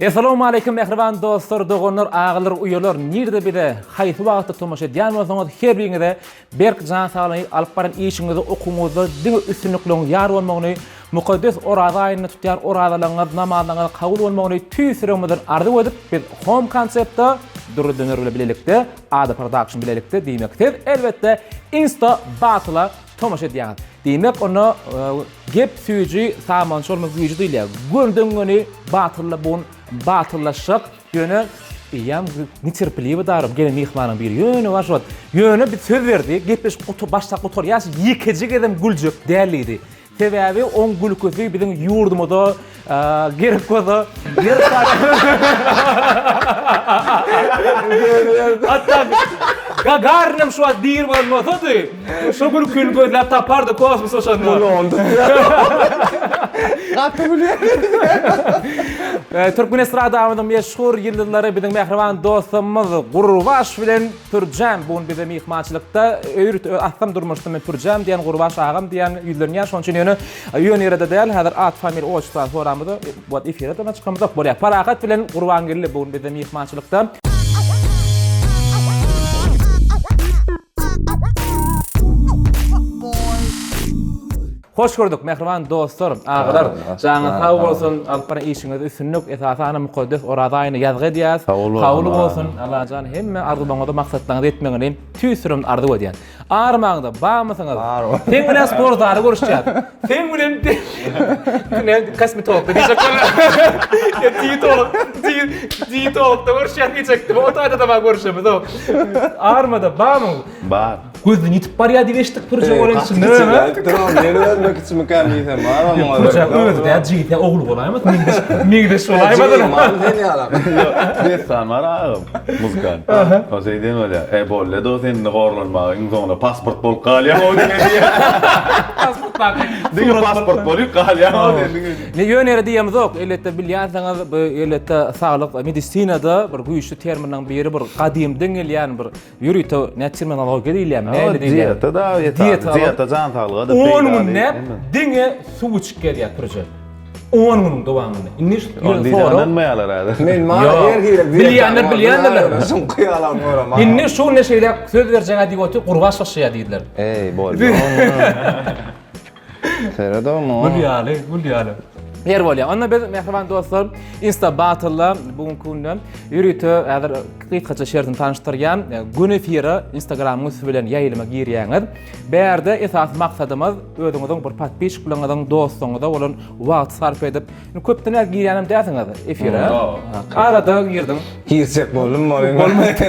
Essalawmaleýkim mähriban dostlar, doganlar, agalar, uýalar, nirde bize haýsy wagtda tomaşa edýän bolsaňyz her biriňize berk jan saglygy alyp baran işiňizde okuwyňyzda diňe üstünlikleriň ýar bolmagyny mukaddes oraza aýynda tutýan orazalaryňyz namazlaryňyz kabul bolmagyny tüýs ýüregimizden arzuw edip biz Home Concept-da Dürli Döner bilen bilelikde Ada Production bilelikde diýmek siz elbetde Insta Battle-a tomaşa edýäňiz. Diýmek onda gep süýji samançy bolmak güýji diýilýär. Gönüden göni batylla bu gün batyllaşjak. Ýöne eýýäm neterpeliwo daryp gelen myhmanyň biri ýöne bar şu wagt. Ýöne biz söz berdik, gepleşik başda gutarýarys ýekeje gezem güljek däl diýdi. Sebäbi oň gülküsi biziň ýurdumyza gerek bolsa ýer Hatda Gagarinem şu wagt diri bolan bolsady, şu gülküni gözläp tapardy kosmos uçanda. Gaty gülýär. Türkmen estradamyzyň meşhur ýyldyzlary biziň mähriban dostumyz Gurbaş bilen Pürjäm bu gün bize myhmançylykda öýrüt atsam durmuşda men Pürjäm diýen Gurbaş agam diýen ýüzlenýär şonuň üçin ýöne ýöne ýere-de däl häzir at familiýa otçestwany soramyzda bu wagt efire-de çykamyzok bolýar Parahat bilen Gurbangeldi bu gün bizde myhmançylykda. Hoş gördük mähriban dostlar, agalar. Janyňyz sag bolsun, alyp baran işiňizde üstünlik, esasanam mukaddes Oraza aýyny ýazgy edýäs. Kabul bolsun. Allajan hemme arzuwlaryňyza, maksatlaryňyza ýetmegini tüýs ýüregimden arzuw edýän. Armaňda barmysyňyz? Seň bilen sport zalda görüşýäs. Seň bilen ne kosmetologda diýjek bolýan. Diýetolog, diýetologda görüşýäs diýjekdim. O taýda-da bar görüşemiz. Armada barmyň? Bar. Gözden ýitip barýar diýip eşitdik Pürje bolan içinde. Men özüme kiçimikäm diýsem bar onuň. Pürje özi däl jigit ogly bolaýmasyn meňzeş meňzeş bolaýmasyn. Man sen ýalak. Dessan bar agam muzykant. O şeý diýen bolýar. E bolýa do sen indi horlanmaga iň soňunda pasport bolup galýaň o diňe diýýär. Pasport bar. Diňe pasport bolup galýaň o sen diňe. Ne ýöne ýere diýemizok. Elbetde bilýänsiňiz bu elbetde saglyk medisinada bir güýçli terminleriň biri bir gadymdan gelýän bir Ýörite näçe terminologiýa diýilýärmi, näme diýilýär? Dieta da, dieta, dieta jan saglyga da peýdaly. 10 günläp diňe suw içip gezýär pürje. 10 günüň dowamynda. Indi şu ýöne sorag. Ynanmaýarlar häzir. Men maňa her hili bilýänler bilýändirler. Şuňky ýalan görem. Indi şu günde şeýle söz berjek diýip otyr, gurbaş başlaýar diýdiler. Eý, boldy. Seret oňa. Gül ýaly, gül ýaly. Ýer bolýar. Onda biz mähriban dostlar, Insta Battle-da bu günki günden ýörite häzir gysgaça şertini tanyşdyrýan. Gün efire Instagramyň üsti bilen ýaýlyma girýäňiz. Bärde esasy maksadymyz özüňiziň bir podpisçikleriňiziň, dostlaryňyza bolan wagt sarp edip, Indi köpden bäri girýänem dälsiňiz efire. Arada girdiň. Girjek boldum bolýan. Bolmady.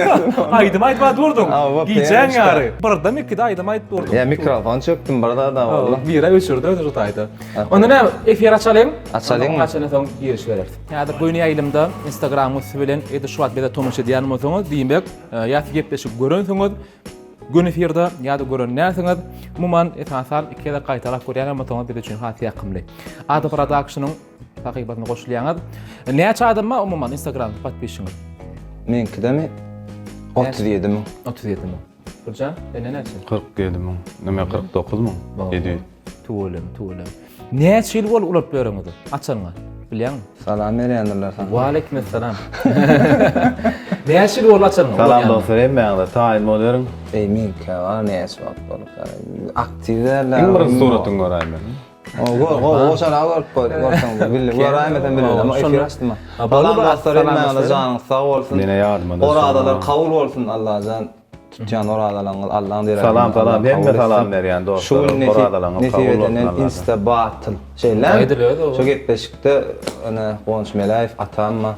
Aýdym aýdyp durduň. Gijäň ýary. Birden ikide aýdym aýdyp durduň. Ýa mikrofon çökdüm bir zada boldy. Bire öçürdi özü şu taýda. Onda näme efir açalyň? Açalyň. Açandan soň giriş bereris. Häzir göni ýaýlymda Instagram üsti bilen edil şu wagt bize tomaşa edýän bolsaňyz, diýmek, ýa gepleşik görensiňiz, Gün efirde ýa-da gören dälsiňiz. Umuman, esasan iki gezek gaýtalap görýän bolsaňyz biz üçin has ýakymly. Ada Productionyň sahypasyna goşulýaňyz. Näçe adam bar umuman Instagramda podpisçiňiz? Meňkidemi? 37 müň. 37 müň. Güljan, sende näçe? 47 müň. Neme 49 müň. 700. Tüweleme, tüweleme. Näçe ýyl boldy ulalyp ýöreňizi? Açanyňa? Bilýäňmi? Salam berýändirler saňa. Waleýkim-essalam. Näçe ýyl boldy açanyňa? Salam dostlar hemmäňize taýyn boluberiň. Eý meňkä bar näçe wagt boldy. Aktiw däldi. Iň birinji suratyňy göräýmeli. O gör, gör, goşana görüp gör, görseň bildi. Göräýmesem bilmez, amma efir açdym. Salam dostlar hemmäňize janyňyz sag bolsun. Mene ýadyma düşdi. Orazalar kabul bolsun Allajan. Tutýan orazalaryňyz Allaň derejesinde Salam salam hemme salam berýän Şu dostlar gün nesip orazalaryňyz nesip kabul bolsun edenden Allajan. Insta battle. Şeýlemi? Aýdyl özi o. Şu gepleşikde ine Guwanç Meläýew atamma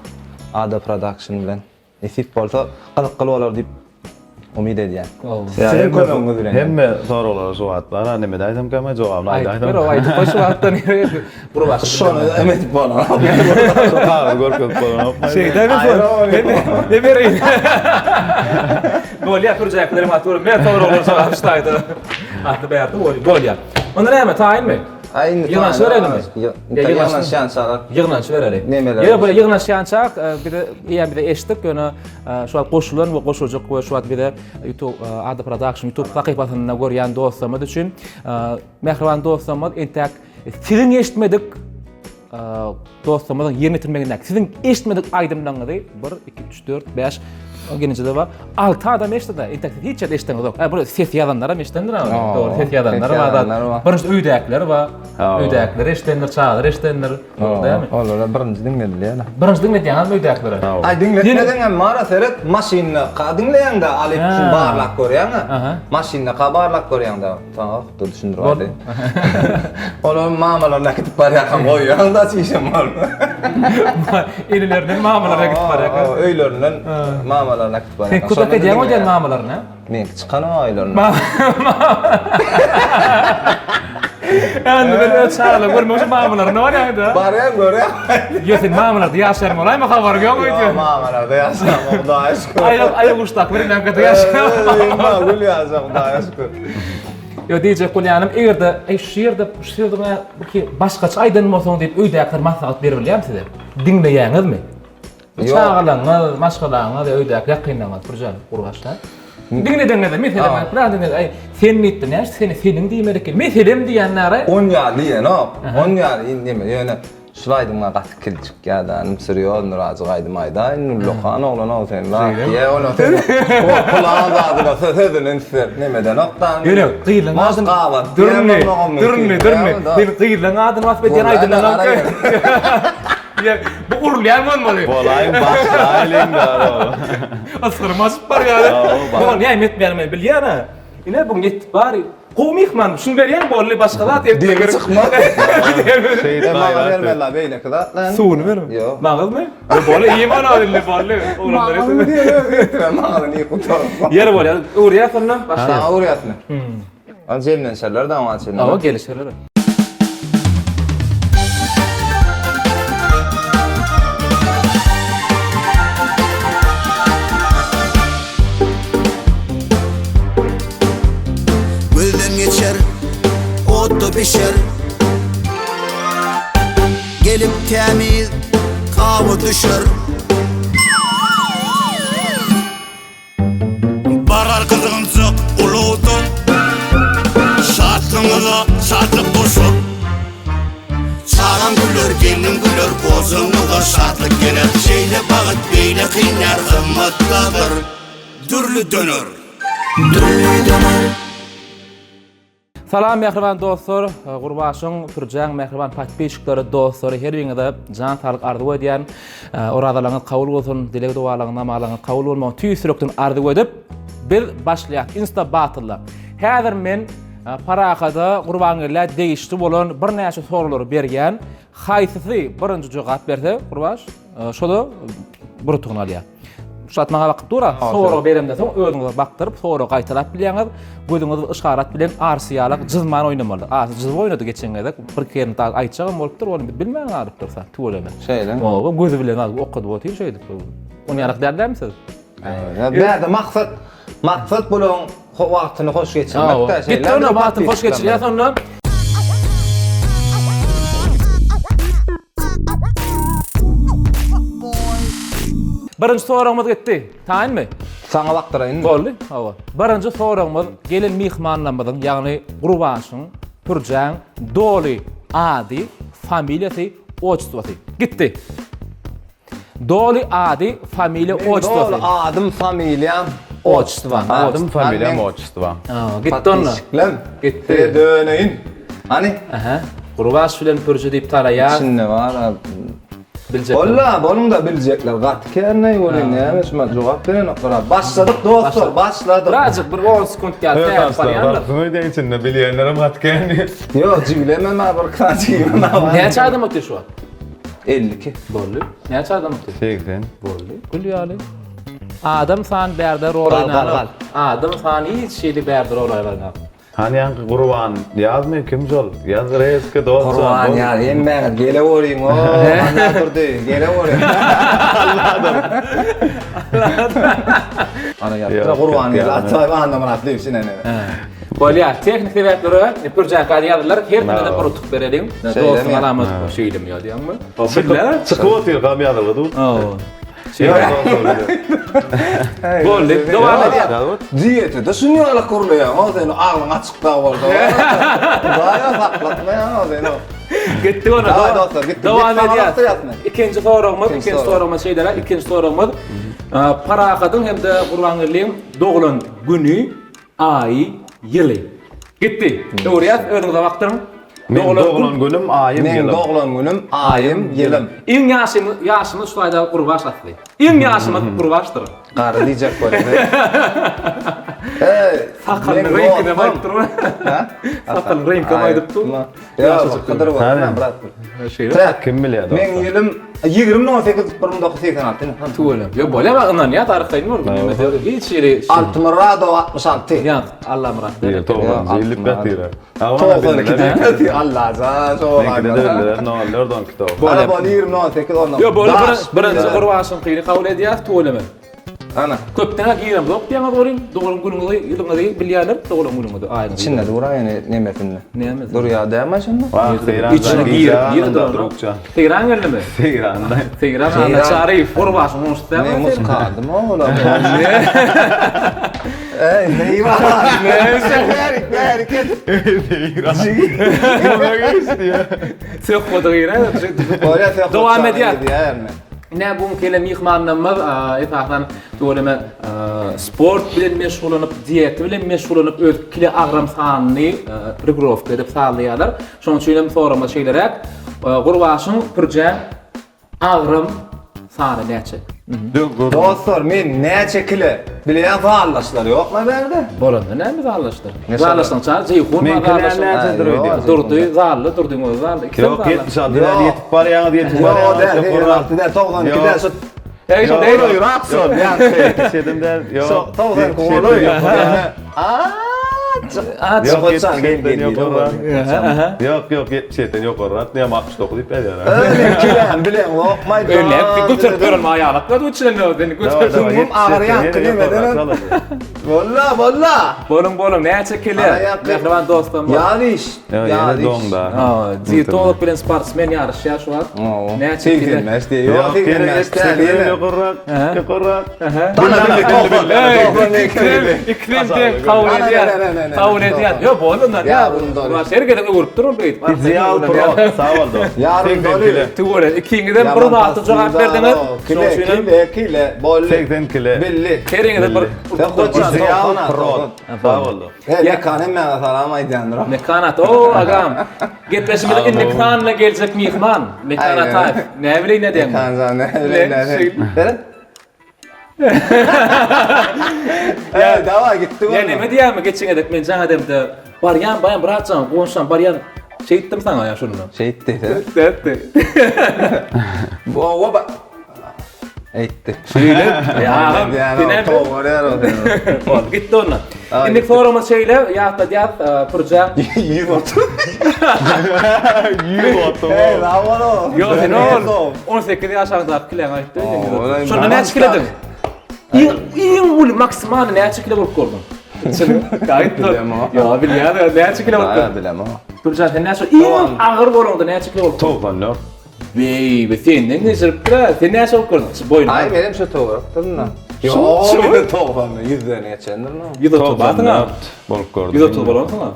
Ada Production bilen nesip bolsa gyzykly bolar diýip umyt edýän. Siziň kömegiňiz bilen. Hemme soraglara şu wagt bar a neme aýtsam keme jogabyny Aýdyp aýdaýsam. ber o aýdyp goý şu wagtdan Gurbaş. Şony hem edip bolanok. Şu kagyzy görkezip bolanokmy? Şeýdämi Ne bereýin? Bolýar pürjäklerim atyp men soraglara jogap ştaýda. Atly bärde bolýar. Bolýar. Onda näme taýynmy? Aý indi Ýygnanyşy berelimi? Ýygnanyşýançalar. Ýygnanyşy bereli. Nemeler? Ýa bu ýygnanyşýançak bize eýýäm bize eşitdik ýöne şu wagt goşulan we goşuljak we şu wagt bize YouTube Ada Production YouTube sahypasynda görýän dostlarymyz üçin mähriban dostlarymyz entäk siziň eşitmedik. dostlarymyzyň ýerine ýetirmegindäki siziň eşitmedik aýdymlaryňyzy 1, 2, 3, 4, 5 gelince-de bar. 6 adam eşitdi-de. Entek siz hiç ýerde eşideňizok. Hä, bu ses ýazanlar hem eşidendir ha. Dogry, ses ýazanlar bar. Birinji öýdäkiler bar. Öýdäkiler eşidendir, çagalar eşidendir. Dogry dälmi? Olara birinji diňledilýär. Birinji diňledýäňizmi öýdäkilere? Aý diňletmeseň hem mara seret, maşynda ka diňleýäň-de, alyp şuny barlap görýäň-ä. Maşynda ka barlap görýäň-de. Tamam, dur düşündirip aýdaýyn. Olar mamalaryna äkidip barýarka goýýaň-da çişem bolup. Enelerinden mamalaryna äkidip barýarka. Öýlerinden mamalaryna äkidip barýarka. Sen köpek edýäň öýden mamalaryna? Meňki çykanok öýlerinden. Indi men öz çagalar görmek üçin mamalaryna barýaň-da. Barýan görýän. Ýa sen mamalarda ýaşaýan bolaýma habaryň ýok öýdýän. Ýok mamalarda ýaşamok Hudaýa şükür. Aýak aýak uçdak bir näme ýaşaýan. Gül ýaşa Hudaýa şükür. Ýok diýjek bolýanym eger-de eý şu ýerde şu sözüňe başgaça aýdan bolsaň diýip öýdäkiler maslahat beribilýärmi size? Diňleýäňizmi? Çagalaryňyz, maşgalaňyz, öýdäki ýakynlaryňyz Pürjan Gurbaşda. Diňledeňizde meselem aýt, biraz diňle, aý, sen diýipdir, näme seni seniň diýmeli eken. Meselem diýenlere. On ýaly diýenok. On ýaly indi diýmeli. Ýöne şul aýdymga gaty kil çykýar-da, inim serýozny birazjyk aýdym aýdaý, indi ullakan oglan-ow sen, zat diýe, ony sen pul zadyna sözüni üns berip neme edenok-da. Ýöne gyzlaň adyny Dürni, dürni, dürni. Sen gyzlaň adyny wasp edýän aýdymlaň. Ýa, bu urulýan bolmaly. Bolaýyň başlaýlyň da. Ysgyrym açyp barýar. Bu näme etmäni men bilýän-ä. Ine bu ýetip bary. Gowy myhman, şuny berýän boldy, başga zat etme. Demi çykmaz. Şeýdip Maňa bermeli beýleki zatlar. Suwuny ber. Ýok. Maňyzmy? Boldy, iýip al indi boldy. Oglanlar Maňyzmy diýen özi getiren maňyzyny iýip gutaryp. Ýeri bolýar. Öwürýär sonda başlaýar. Saňa urýasmy? Ol jemlenşerler da oňa çenli. Awa gelişerler. Gözden geçer, otda pişer Gelip tämiz gaba düşer Barar gyzgynjak ulagda Şatlygyňyza şatlyk goşar Çagaň güler, gelniň güler, gojaňyza şatlyk geler Şeýle bagt beýle kyn ýar gymmatdadyr Dürli döner. Dürli döner. Salam mähriban dostlar, Gurbaşyň, Pürjäň mähriban podpisçikleri, dostlary her biriňize jan saglyk arzuw edýän. Orazalaryňyz kabul bolsun, dileg dogalaryňyz, namazlaryňyz kabul bolmagyny tüýs ýürekden arzuw edip, biz başlaýas Insta Battle-da. Häzir men Parahada Gurbangellä degişli bolan birnäçe soraglary berýän. Haýsysy birinji jogap berse, Gurbaş, şo-da bir utugyny alýar. Şu wagt maňa bakyp dur-a, sorag beremden soň özüňize bakdyryp, soragy gaýtalap bilýäňiz. Gözüňiz yşarat bilen arsy ýalak jyzman oýnamaly. Arsy jyzma oýnady geçen gezek. Bir iki ýerini dagy aýtjagam bolupdyr, ony biz bilmän galypdyrys-a, tüweleme. Şeýle. Oba, gözi bilen alyp okadyp otyr şeýdip. Ony ýalak däl dälmi siz? Bärde maksat, maksat bularyň wagtyny hoş geçirmek-de, şeýle. Gitdi onda wagtyny hoş geçirýäs onda. Birinji soragymyz gitdi. Taýynmy? Saňa bakdyraýynmy? Boldy. Hawa. Birinji soragymyz gelen myhmanlarymyzyň, ýagny Gurbanşyň, Pürjäň doly ady, familiýasy, otçestwosy. Gitdi. Doly ady, familiýa, otçestwosy. Doly adym, familiýam, otçestwam. Adym, familiýam, otçestwam. Gitdi onda. Podpisçiklem. Gitdi. Size döneýin. Hany? Aha. Gurbaş bilen Pürje diýip tanaýar. İçinde bar. Biljekler. Walla, boluň-da biljekler gaty känleý welin näme şuma jogap berenoklar. Başladyk dostlar, başladyk. Birazjyk bir 10 sekunt ýaly täze barýandyr. Öýden içinde bilýänlerem gaty kän diýip. Ýok, jiglemem ha bir kän jigimem ha. Näçe adam otyr şu wagt? 52. Boldy. Näçe adam otyr? 80. Boldy. Gül ýaly. Adam san bärde rol oýnanok. Adam san hiç hili bärde rol oýnanok. Hany ýaňky Gurban ýazmy kim şol? Ýaz rezki dost. Gurban ýaz hemmäňiz gele boryň o. Anna durdy gele boryň. Ana ýazdy. Gurban ýaz Ataýew Annamyrat diýip şine ne. Bolýar. Tehnik sebäplere Pürjäkä ýazdylar. Her kimede bir utuk bereliň. Dostuň alamat şeýlemi ýazýaňmy? Çykyp otyr gam ýazylgy dur. Şeýle. Boldy. Dowam edýär. Diýetede şuny ýaly gürleýäň, o seni aglyň açykda bolsa. Hudaýa saklatmaýaň o seni. Gitdik onda. Daway dostlar, gitdik. Dowam Gitdik, edýär. Ikinji soragymyz, ikinji soragymyz şeýleräk, ikinji soragymyz. Parahadyň hem-de Gurbangeldiň doglan güni, aýy, ýyly. Gitdi. Öwürýäs, özüňize bakdyryň. Meň doglan günüm, aýym, ýylym. Meň doglan günüm, aýym, ýylym. Iň ýaşymyz, ýaşymyz şu aýda Gurbaş asly. Iň ýaşymyz Gurbaşdyr. Garry diýjek bolýar. Eý, Sakalyny reňkine aýdyp dur. Ha? Sakalyny reňkine aýdyp dur. Ýaşajyk Hydyr bolsun, brat. Şeýle. Kim bilýär dostlar? Meň ýylym 20 1986. Tüweleme. Ýok, bolýar, bak ynanýar, arkaýyn bol. Hiç ýeri. Altymyradow 66. Ýa, Allamyrat. Ýa, togsanjy ýyllyk ýatyr. 92 diýip, Allajan, şo Meňkide dördüler, nol dört, on iki togsan. Ana, bol 20 18 ondan. Ýok, boldy, birinji Gurbaşyňkyny kabul edýäris, tüweleme. Ana. Köpden-ä giremzok diýýäňiz welin, doglan günüňizi, ýylyňyzy bilýärler, doglan günüňizi, aýyňyzy. Içinde dur-a ýene nemesinde. Nämesi? Durýar dälmi şonda? Wah, Seýran Içine girip, girip duran. Seýran geldimi? Seýran. Seýran Anna Çaryýew, Gurbaşyň goňşusy dälmi? Men muskadym ola. Eý, neý bar? Bärik, bärik et. Seýran. Nima geçdi ýa? Söhbeti girä. Bolýar, söhbet. Dowam edýär. Ine bu gün gelen myhmanlarymyz esasan tüweleme sport bilen meşgullanyp, dieta bilen meşgullanyp öz kile agram sanyny regulirowka edip sazlaýarlar. Şonuň üçin hem soragymyz şeýleräk. Gurbaşyň pürjäň agram sany näçe? Dostlar men näçe kile bilýän zaldaşlar ýokmy bärde? Bolanda näme zaldaşlar? Zaldaşlaryň çary Jeýhun bar zaldaşlar. Näçedir öýdýän? Durdy zally, Durdyň özi zally. Ikisi Ýok, 76 däl, ýetip barýaňyz, ýetip barýaňyz. Ýok, däl, 76 däl, 92 däl, şu Eý, şu däl. Golaýrak şol, ýa. 77 däl, ýok. 92 golaý. Ýok, 77-den ýokarrak. Ýok, ýok, 77-den ýokarrak. Näme 69 diýip ýazýar. Öyle kilen bilen lokmay. Öyle göterip ýören aýalaklar üçin seni göterip. Süňňüm agyrýan kilemeden. Walla, walla. Boluň, boluň, näçe kile? Mähriban dostlarym. Ýaryş. Ýene doňda. Dietolog bilen sportsmen ýaryşýar şu wagt. Näçe kile? 85 diýýär. Ýok, 85 däl. Ýokarrak, ýokarrak. Ikisem deň kabul edýär. Kabul edýär. Ýok, boldy ondan. Her gezek öwrüp dur ol beýdip. Ideal pro. Sag bol dost. Ýarym doly. Tüweleme. Ikiňizem bir wagtda jogap berdiňiz. Kile, kile, kile, boldy. 80 kile. Belli. Heriňize bir Ideal pro. Sag bol dost. He, Mekan hemmäňe salam aýdýandyr. Mekan ata, o agam. Gepleşimiziň indiki sanyna geljek myhman Mekan Ataýew. Näbileýin nädeň? Mekan jan, näbileýin nädeň. Seret. Ey, dawa gitdi Ya neme diýýärmi geçen gezek men jaň edemde barýan baýan bratjan goňşam barýan şeýtdim saňa ýa şunda. Şeýtdi. Şeýtdi. Owa ba. Eýtdi. Şeýle. Ya agam. Boldy gitdi onda. Indi soragymyz şeýle ýatladýas Pürje. 130. 130. Ey, bravo. Ýok sen ol 18 ýaşaňdaky kileň aýtdy. Şonda näçe kilediň? Iň iň uly maksimal näçe kile bolup gördüň? Bilemok. Ýa bilýän, näçe kile bolup gördüň? Bilemok. Pürje sen näçe iň agyr bolaňda näçe kile bolup gördüň? 94. Beýbi senden geçiripdir-ä. Sen näçe bolup gördüň? Şu boýuna. Aý menem şu töwerekdir-da. Ýok, men 90 100-den geçendir-la. 130 barsyň-a. Bolup gördüm. 130 bolansyň-a.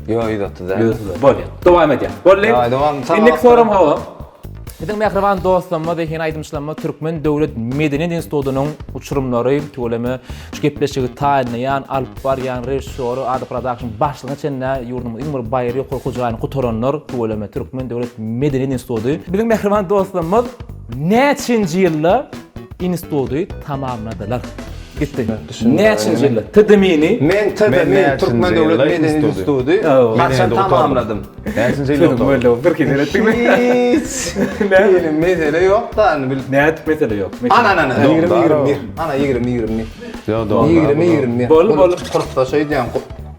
Ýok, 130 däl. 130. Bolýar. Dowam edýär. Boldy. Daway, dowam. Indiki soragym hawa. Biziň mähriban dostlarymyz, zehin aýdymçylarymyz Türkmen döwlet medeniýet institutynyň uçurymlary, tüweleme şu gepleşigi taýynlaýan, alyp barýan režissýory, Ada Production başlygyna çenli ýurdumyzyň iň bir baýry ýokary okuw jaýyny gutaranlar, tüweleme Türkmen döwlet medeniýet instituty. Biziň mähriban dostlarymyz näçenji ýylda instituty tamamladylar? Gitdi. Näçenji ýylda? TDMI-ni. Men TDMI, Türkmen döwlet medeniýet instituty haçan tamamladym? Näçenji ýylda gutardym? Bir kez eretdiňmi? Hiç. Ýene mesele ýok da indi bil. Nädip mesele ýok? Ana ana ana 20 21. Ana 20 21. Ýok dogry. 20 21. Bol bol. Kulpda şeýdýän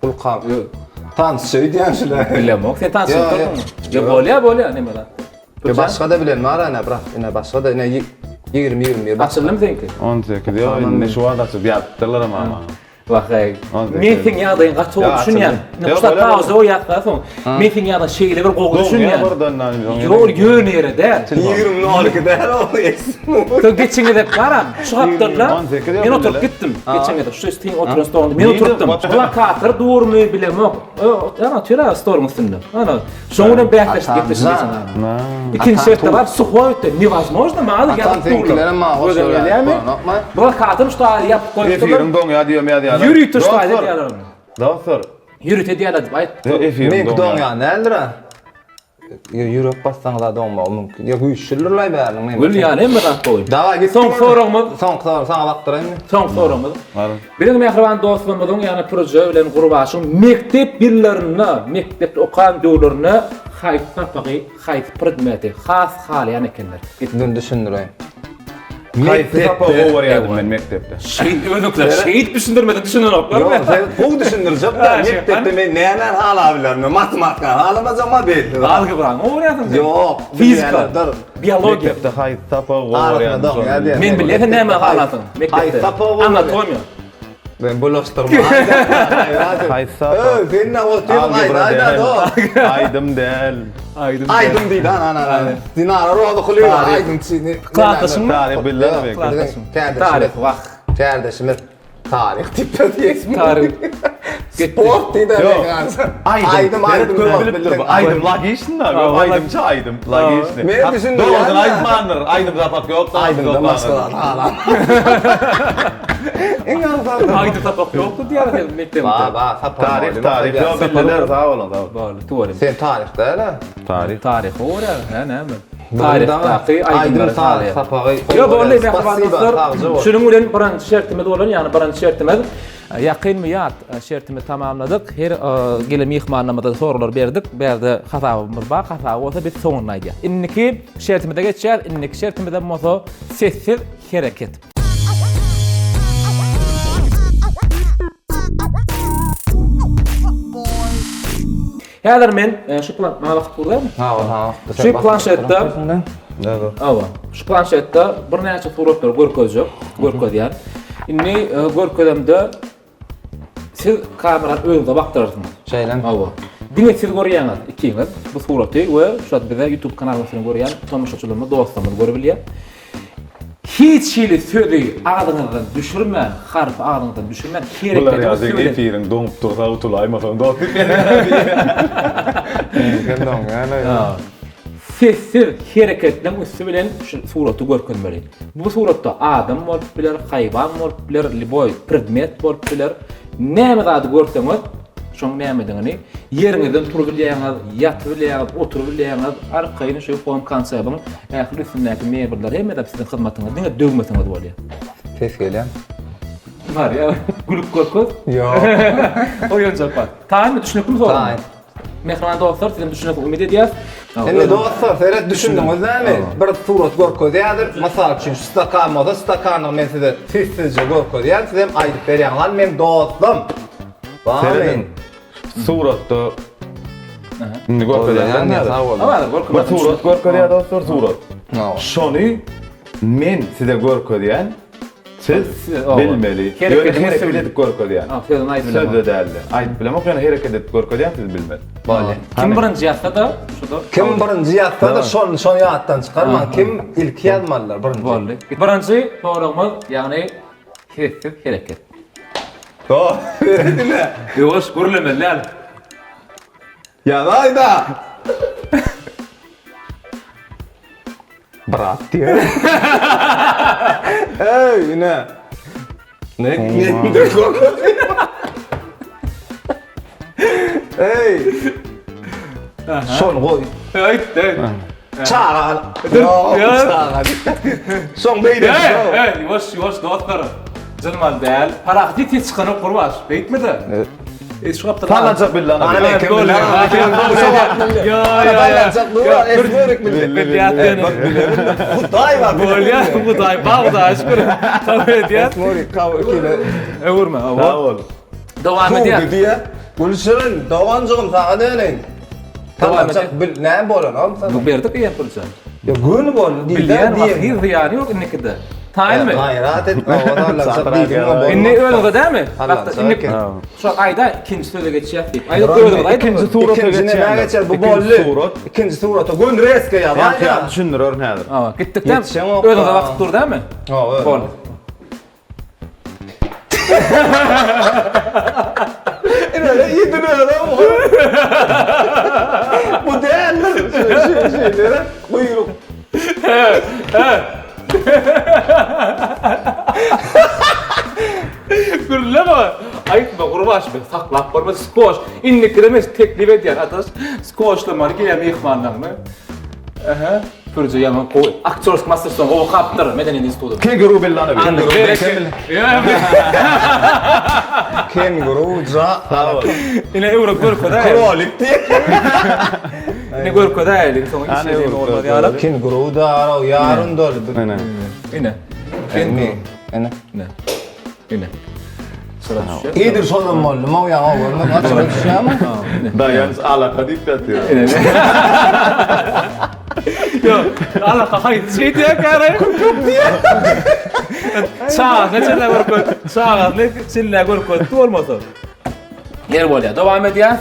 kulka. Tans şeýdýän şular. Bilemok. Sen tans şeýdýän. Ýok bolýar bolýar näme zat. Ýa başga-da bilen bar ana brat. Ine başga-da ine 20 21. Açyldymy seňki? 18 ýok indi şu wagt açyp ýatypdyrlar ama. Wah-eý. Men seň ýagdaýyňy gaty gowy düşünýän. Indi pauza goýýas-da soň. Men seň ýagdaýyňy şeýle bir gowy düşünýän. Ýok, ýöne ýere däl. 22 däl o. Soň geçen gezek baram, şu gapdalda men oturyp gitdim. Geçen gezek şu seň oturan stoluňda men oturypdym. Plakatlar durmy bilemok. Ana, otyr-a stoluň üstünde. Ana, Şoň bilen bäsleşip gepleşip geçen adam. Ikinji şertde bar, suhoý ötde newozmojno, maňa ýazyp durlar. Seňkilerem maňa hoş görýärmi? Blokadam şu taýda ýapyp goýupdyrlar. Efiriň doňýar diýem ýazýarlar. Ýörite şu taýda diýýärler. Dostlar. Ýörite diýýärler diýip aýt. Efiriň Meňki doňýar däldir-a. Ýürek bassaňyz-a doňmagy mümkin. Ýa güýçlüdirlaý bäriniň. Gül ýaly hemme zat gowy. Dawaý gitdik. Soňky soragymyz. Soňky sorag saňa bakdyraýynmy? Soňky soragymyz. Biziň mähriban dostlarymyzyň, ýagny Pürje bilen Gurbaşyň mekdep ýyllarynda, mekdepde okan döwürlerinde haýsy sapagy, haýsy predmeti has halaýan ekenler? Dur düşündireýin. Haýsy sapagy gowy görýärdim men mekdepde? Şeýdip özüňkiler şeýdip düşündirmese düşünenoklar. Ýok, sen gowy düşündirjek-dä. Mekdepde men nämäni halabilerin? Men matematikany halamajagym-a belli. Algebrany gowy görýärsiň sen? Ýok. Fizika, biologiýa. Mekdepde haýsy sapagy gowy görýärdim şony bilýän. Men bilýän sen näme halasyň mekdepde. Anatomiýa. Men bulaşdyrma. Haýsy sapak? Öý, sen ne otyrsyň Algebra aýda däl. aýda. Aýdym däl. Aýdym däl. Aýdym diýdi ana ana ana. Dinara Rozykulyýewa aýdymçy. Klasdaşyňmy? Taryh bildirmi belki? Klasdaşym. Kärdeşimiz. Taryh wah. Kärdeşimiz. Taryh diýip diýip. Taryh. Sport diýdi. Ýok. Aýdym aýdym Köp aýdym bilipdir bu. Aýdym logiçny da. Aýdymçy aýdym logiçny. Men düşündim. Dogrusyny aýtmandyr. Aýdym sapak ýok. Aýdymdan başga zat halam. Iň aňsat. Aýdym sapak ýokdy diýýär sen mekdepde. Ba ba sapak. Taryh taryh. Ýok bildiler sag boluň sag boluň. Boldy tuwaly. Sen taryh däl-ä. Taryh. Taryh gowy hä näme? Taryhdaky aýdymlary Aýdym sapagy. Ýok boldy mähriban dostlar. Şunuň bilen birinji şertimiz bolan, ýagny birinji şertimiz ýakynmy ýat şertimizi tamamladyk. Her gelen myhmanlarymyza soraglar berdik. Bärde hasabymyz bar. Hasaby bolsa biz soňunda aýdýas. Indiki şertimize geçýäs. Indiki şertimizem bolsa sessiz hereket. Häzir men e, şu plan maňa bakyp durýarmy? Hawa, hawa. Şu planşetde Hawa. Şu planşetde birnäçe suratlary görkezjek, görkezýän. Indi e, görkezemde siz kamerany özüňize bakdyrarsyňyz. Şeýle. Hawa. Diňe siz görýäňiz ikiňiz bu suraty we şu wagt bize YouTube kanalymyzda görýän tomaşaçylarymyz, dostlarymyz görüp bilýär. Hiç hili sözi agzyňyzdan düşürmän, harpy agzyňyzdan düşürmän Bular hereketiňiz ýaly bilen. efiriň doňup dursa utulaýmasaň dost. Sen doňýan. Sessiz hereketleriň üsti bilen şu suraty görkezmeli. Bu suratda adam bolup biler, haýwan bolup biler, lýuboý predmet bolup biler. Näme zady görseňiz, şoň nämedigini ýeriňizden turubilýäňiz, ýatybilýäňiz, oturybilýäňiz, arkaýyn şu Home Concept-iň ähli üstündäki mebeller hemme zat siziň hyzmatyňyzda, diňe döwmeseňiz bolýar. Ses gelýär. Bar ýa, gülüp görkez. Ýok. Oýunjak bar. Taýynmy, düşnüklimi sorag? Taýyn. Mähriban dostlar, sizem düşünersiňiz umyt edýäs. Indi dostlar, seret düşündiňiz näme? Bir surat görkezýärdir. Mysal üçin, şu stakan bolsa, stakany men size sessizje görkezýän, sizem aýdyp berýäňiz. Hany meň dostum. Serediň. Suratda indi görkezýän Bir surat görkezýär dostlar, surat. Şony men size görkezýän. Siz bilmeli. Ýöne hereket edip görkezýän. Sözüni aýdyp bilemok. Sözde däldi. Aýdyp bilemok, ýöne hereket edip görkezýän siz bilmeli. Bolýar. Kim birinji ýazsa-da, şo-da. Kim birinji ýazsa-da, şony şony ýatdan çykarmaň. Kim ilki ýazmalylar birinji. Boldy. Birinji soragymyz, ýagny sessiz hereket. Dost, seredine. Ýuwaş gürlemeli däl. Ýazaý-da. Brat diýer. Ey, ine. Ne ne ne Ey. Şony goý. Aýt, aýt. Çaga. Ýok, çaga. Soň beýle. Ey, ey, ýuwaş, ýuwaş dostlar. Jynman däl. Parahat hiç ses çykanok Gurbaş. Beýtme-de. E, şu gapdal. Tanajak bildi ana. Ana men kim bildi? Ýa, ýa, ýa. Bilýän. Hudaý bar. Bolýar, Hudaý bar, Hudaýa şükür. Kabul edýär. Öwürme, Sag bol. Dowam edýär. Tudy diýe. Gülşirin, doganjygym saňa döneýin. Dowam Tanajak bil, näme bolan oğlum sana? Bu berdik eýýäm pulça. Ya göni bol, Bilýän, wah, hiç zyýany ýok indikide. Taýynmy? Gaýrat et, owadan diýdiň. Indi özüňize dämi? Indi şu aýda ikinji söze geçýäs diýip. Aýda özüňiz aýdyň. Ikinji surata geçýäs. Ikinji näme geçer? Bu boldy. Ikinji surata göni reske ýaz. Ýa düşündirerin häzir. Ha, gitdik dämi? Özüňize wagt dur dämi? Ha, Boldy. Ine, ýedin öyle. Bu däldir. Şeýle guýruk. Gürleme. Aýtma Gurbaş men saklap bolmaz skoş. Indikide men teklip edýän ataş skoşlamaly gelýän myhmanlarymy. Aha. Pürje ýaman gowy. Aktýorsk masterstwony gowy okapdyr Medeniýet institutynda. Kenguru Bellanowiç. Kenguru ja. Ine öwrek görkezäýeli. Krolik diýip. Ine görkezäýeli soň hiç ýerde bolmaz ýaly. Kenguru da araw ýaryn doly. Ine. Ine. Kenguru. Ine. Ine. Ine. Sıra düşýär. Iýdir şondan boldy. Maw ýaňa görme. Açyla düşýärmi? Daýanç alaka diýip ýatyr. Ýok, alaka haýsy şey diýýär käre? Köpek diýýär. Çagasyna çenli görkez, çagasyna çenli görkezdi bolmasa. Ýer bolýar. Dowam edýär.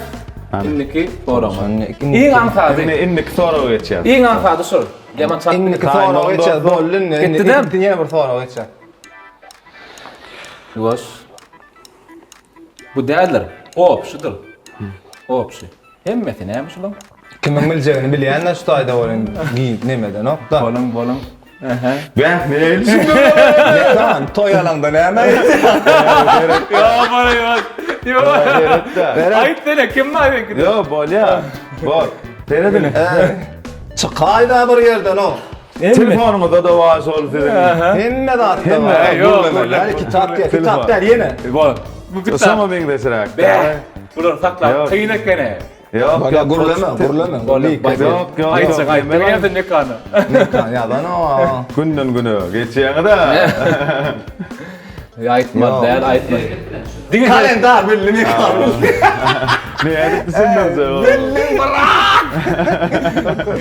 Indiki soragymyz. Iň aňsady. Indi indiki soraga geçýär. Iň aňsady şul. Ýaman çalt. Indiki soraga geçýär. Boldy indi. Gitdi Ýene bir soraga geçýär. Ýuwaş. Bu däldir. Opşudyr. Opşy. Hemmesi näme şulaň? Kimiň biljegini bilýän-de şu taýda bolun giýip nemedenok da. Boluň, boluň. Ähä. Bäh, nähili şimdi? Mekan, toý alaňda näme aýtýaň? Ýok, bana ýok. Ýok. Aýt sene, kim bar meňki? Ýok, bolýa. Bor. Serediň. Çykaý-da bir ýerden o. Telefonyňyzda da bar şol siziň. Hemme zatda Hemme, bar. ýok, Gürlemeli. Kitap diýer, kitap däl ýene. Bor. Bu kitap. Şoňa meňzeşräk. Bäh. Bulary saklap Ýok. kyn ekeni. Ýok, Bak, ýok. gürleme, gürleme. Ýok, ýok. Aýtjak aýtdyň ýa sen mekana. Mekan ýazan o. Günden güne geçýäňiz-ä. Aýtmaz däl, aýtmaz. Diňe Kalendar bildi mekan. Nädip düşündirjek ol? Bildim bırak.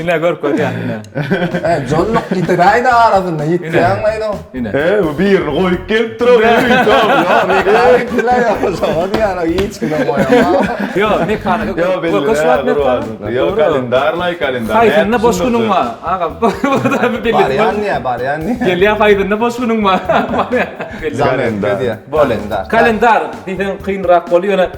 Ine görkezýän ine. E, jonluk ýitiräýdi arasynda, ýitýäň aýda. Ine. E, bu birini goýup gelip dur. Ýok, mekan gitdiler ýa, şoňa diýýän, hiç kime goýamok. Ýok, mekana Ýok, belli. görkeş wagt mekana. Ýok, kalendar laý kalendar. Haýsynda boş günüň bar? Aga, bu da bir belli. Barýan diýýär, barýan diýýär. Gelýär haýsynda boş günüň bar? Barýan. Belli. Kalendar. Kalendar. Kalendar diýseň kynrak bolýar, ýöne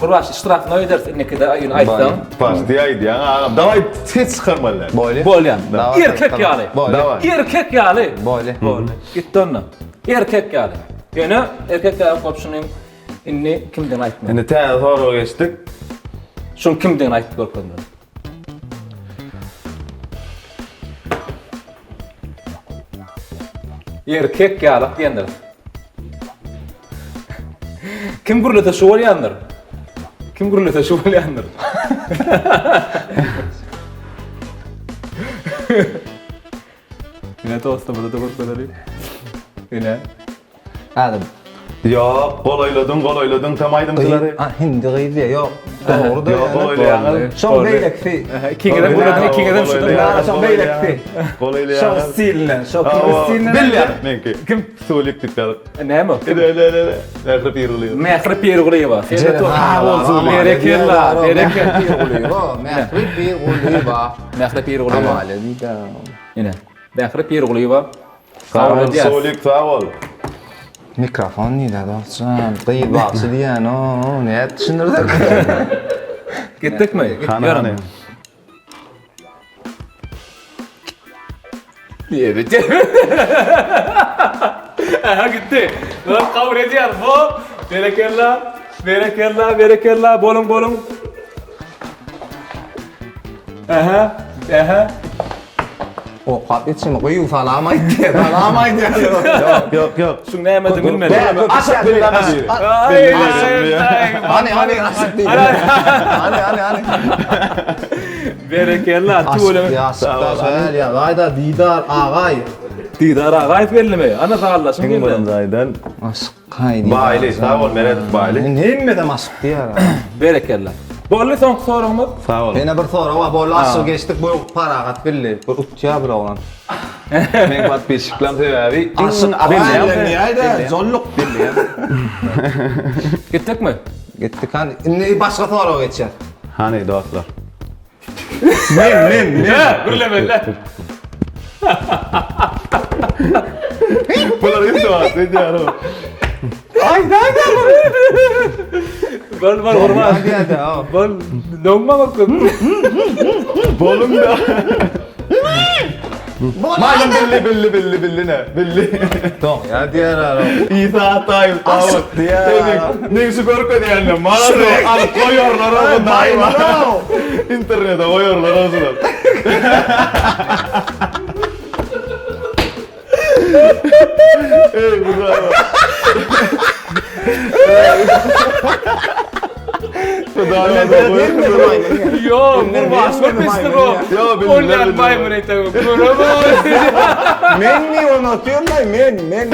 Gurbaş ştrafnoý ederis indikide ýöne aýtsaň. Başda aýdýaň agam. Daway ses çykarmaly däl. Bolýar. Bolýar. Daway. Erkek ýaly. Bolýar. Erkek ýaly. Bolýar. Boldy. Gitdi onda. Erkek ýaly. Ýöne erkek ýaly bolup şunuň indi kimdigini aýtma. Indi täze soraga geçdik. Şunuň kimdigini aýtyp görkezmeli. Erkek ýalak diýendir. Kim gürlese şu bolýandyr. Kim gürlese şu bolýandyr. Ine dostumyzy da görkezeli. Ine. Adam. Ýok, golaýladyň, golaýladyň tam aýdymçylary. Ah, hindi gyz diýe, ýok. Dogry Ýok, golaýlaýaňyz. Şoň beýlekisi. Ikiňizem gürlediň, ikiňizem şudur. Şoň beýlekisi. Golaýlaýaňyz. Şoň stiline, şoň stiline. Bilýän meňki. Kim? Sulik diýip ýazyp. Näme? Ele, ele, ele. Mähri Pirgulyýewa. Mähri Pirgulyýewa. Sag Berekella, berekella. Pirgulyýewa, Mähri Pirgulyýewa. Mähri Pirgulyýewa. Amalia diýdi. Ine. Mähri Pirgulyýewa. Sag bol Sulik, sag bol. Mikrofon diýdi dostjan. Gyz bagşy diýen o, nädip düşündirsek? Gitdikmi? Hany, hany. Evet. Aha gitti. Lan kabul edýär bu. Berekella. Berekella, berekella. Boluň, boluň. Aha, aha. Okap geçimi gyýw salam aýtdy. Salam aýdýar. Ýok, ýok, ýok. Şuň nämedigini bilmedi. Aşyk bilmedi. Hany, hany, aşyk diýdi. Hany, hany, hany. Berekella, tüweleme. Aşyk, aşyk da şeýle ýa, Didar agaý. Didar agaýew geldimi? Ana saglaşyň Iň geldi. birinji aýdan. Aşyk haý Baýly, sag bol Meret Baýly. Hemmeden aşyk diýýär. Berekella. Boldy soňky soragymyz. Sag bol. Ýene bir sorag bar. Boldy aşyk geçdik. Bu parahat bildi. Bu utýar bir oglan. Meň podpisçiklerim sebäbi Aşyk Bilýän Jolluk bilýän. Gitdikmi? Gitdik hany. Indi başga soraga geçýär. Hany dostlar. Men men men. Gürlemeli. Bular iltimas edýär. Aýda aýda. Bol bol gurban. Bol. Dogma bakın. Bolum da. Maýmyn billi billi billi billi ne? Billi. Doň ya diýer ara. Isa Ataýew Aşyk diýer. Meň şu görkezýänle maňa alyp goýarlar o Internete goýarlar o şular. Ey bu da. Yo, Gurban görmüşdür o. Yo, bildim, Olyan bildim. maýmyn eýtäň. Görem. Men mi onu atıyorum men men.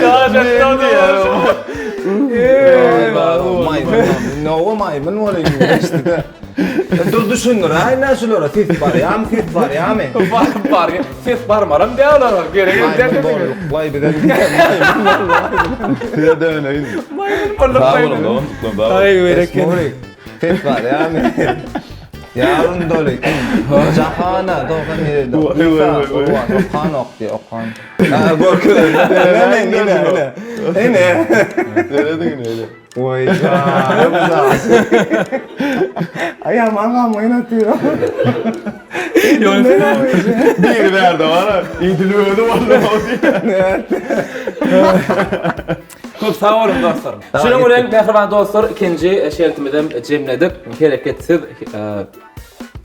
Maýmyn. No maýmyn bolayım işte. Dur düşündür. Ay ne şulara ses bar ýa ses bar ýa mi? Bar bar. Ses barmaram diýýärler. Gerek Maýmyn ýok. bolduk. Vay bize. Maýmyn bolduk. Size döneýin. Maýmyn bolduk. Sag boluň, doganjyklar, sag boluň. Aý, bereket. Ses bar ýa mi? Ýaryn doly. Jahana 97. Oý, oý, oý, oý. Okan, okan ok diye, okan. Ha, görküyor. Ne ne ne ne. Ne ne. Serediň ine. Oý jan. Ay aman aman atıyor. Biri bärde bar. Idil özi boldy. Köp sag boluň dostlar. Şunuň bilen mähriban dostlar ikinji şertimizem jemledik. Hereketsiz e,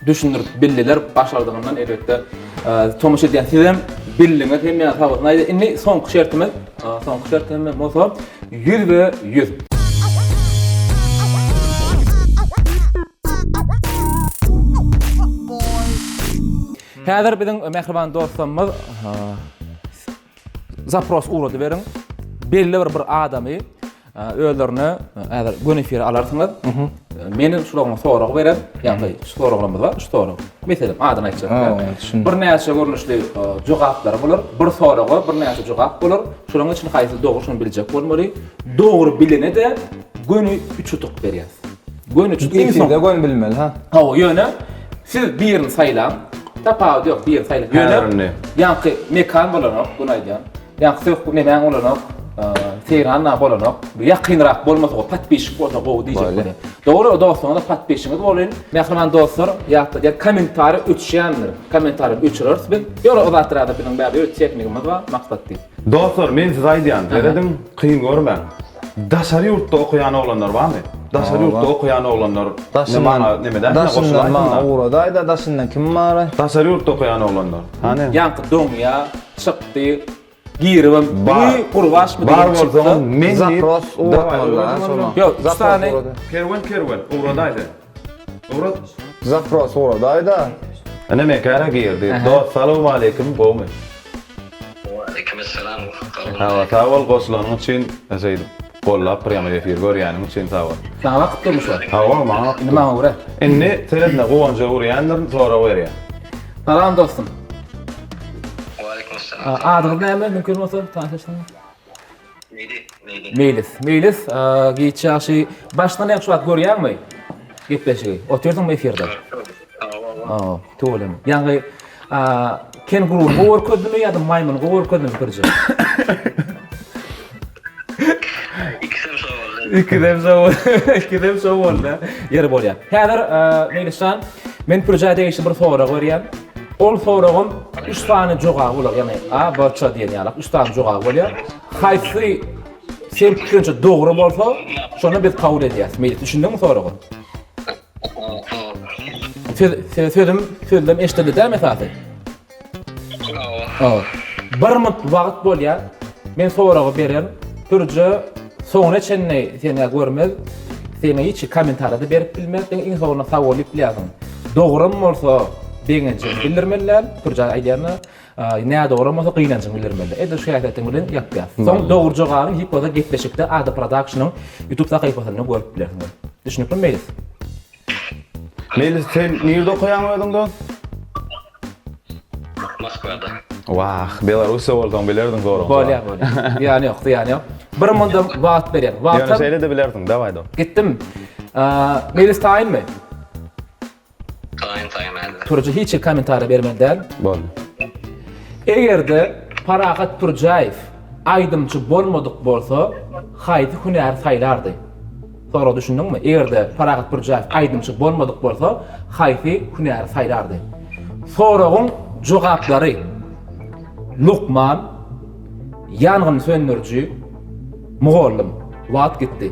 düşündirip bildiler başardygyndan elbetde e, tomaşa edýän sizem bildiňiz hem ýa sag bolsun. Aýda indi soňky şertimiz, e, soňky şertimiz bolsa 100 we 100. Häzir biziň mähriban dostlarymyz e, Zapros ugrady beriň. Belli bir bir adamy özlerine häzir göni efire alarsyňyz. Meniň şularyň sorag beren, ýagny şu soraglarymyz bar, şu sorag. Meselem, adyny aýtjak. Birnäçe görnüşli jogaplary bolar. Bir soraga birnäçe jogap bolar. Şolaryň içinde haýsy dogry şony biljek bolmaly. Dogry bilene-de göni üç utuk berýäs. Göni üç utuk. Iň soň. Efirde göni bilmeli ha. Hawa, ýöne siz birini saýlaň. Tapawudy ýok, birini saýlaň. Ýöne ýaňky mekan bolanok, bunu aýdýan. Ýaňky söhbet nemäň bolanok, Seýran da bolanok. Bu ýakynrak bolmasa gowy, podpisçik bolsa gowy diýjek bolýan. Dogry, dostuňyza podpisçiňiz bolun. Mähriban dostlar, ýatladýan kommentariý öçýändir. Kommentariý öçüreris biz. Ýöne o zatlarda biziň bärde öz tehnikimiz bar, maksat diýip. Dostlar, men size aýdýan, serediň, kyn görmäň. Daşary ýurtda okaýan oglanlar barmy? Daşary ýurtda okaýan oglanlar Daşyndan maňa neme Daşyndan maňa ugradaýda daşyndan kim bar? Daşary ýurtda okaýan oglanlar. Hany? Ýaňky doňýa çykdy giribem Bar. Uý gurbaşmy Bar diýip çyksa. bolsaň men diýip Zapros ugratmaly şona. Ýok, üç sany. Kerwen kerwen ugradaý sen. Ugrat. Zapros ugradaýda. Ine mekäre girdi. Dost salowmaleýkim gowmy? Waleýkimessalam. Hawa sag bol goşulanyň üçin şeýdip gollap bir ýaňy efir görýäniň üçin sag bol. Saňa bakyp durmuş ol. Hawa maňa bakyp Indi maňa görä. Indi seredine Guwanja öwürýändirin sorag berýän. Salam dostum. Waleýkimessalam. Adyňyz näme mümkin bolsa tanyşaýsaňyz? Meýlis, Meýlis. Meýlis. Meýlis, giç ýagşy. Başdan aýak şu wagt görýäňmi gepleşigi? Otyrsyňmy efirde? Hawa, tüweleme. Ýaňy kenguruny gowy görkezdimi ýa-da maýmyny gowy görkezdimi Pürje? Ikisem şo boldy. Ikisem şo boldy. Ikisem şo boldy. Ýeri bolýar. Häzir Meýlisjan, men Pürjä degişli bir sorag berýän. Ol soragym üç sany jogaby bolar, ýagny A, B, C diýen ýaly üç sany jogaby bolýar. Haýsy sen pikiriňçe dogry bolsa, şony biz kabul edýäs. Meýlis, düşündiňmi soraga? Söz, sözüm, sözlem eşidildi dämi esasy? Hawa. Bir minut wagt bolýar. Men soragy bererin. Pürje soňuna çenli seni görmez. Seni hiç kommentariýada berip bilmez. Diňe iň soňunda sag bol diýip bilýärsiň. Dogram bolsa begenjiňi bildirmeli däl. Pürje aýdýan-da, nädogram bolsa gynanjyňy bildirmeli. Edil şu häsiýetiň bilen ýapýas. Soň dogry jogaby hiç bolsa gepleşikde Ada Productionyň YouTube sahypasynda görüp bilersiňiz. Düşnüklimi Meýlis? Meýlis sen nirde okaýaň özüň dost? Moskwada. Wah, Belarussiýa bolsaň bilerdiň soragyň. Bolýar, bolýar. Zyýany ýok, zyýany ýok. Bir mundam wagt berýän. Wagtam. Ýöne şeýle-de bilersiň, dawaý do. Gitdim. Meýlis taýynmy? Taýyn, taýyn häzir. Pürji hiç hili kommentariýa bermeli däl. Boldy. Eger-de Parahat Pürjäýew aýdymçy bolmadyk bolsa, haýsy hünäri saýlardy? Soraga düşündiňmi? Eger-de Parahat Pürjäýew aýdymçy bolmadyk bolsa, haýsy hünäri saýlardy? Soragyň jogaplary, lukman, ýangyn söndüriji, mugallym. Wagt gitdi.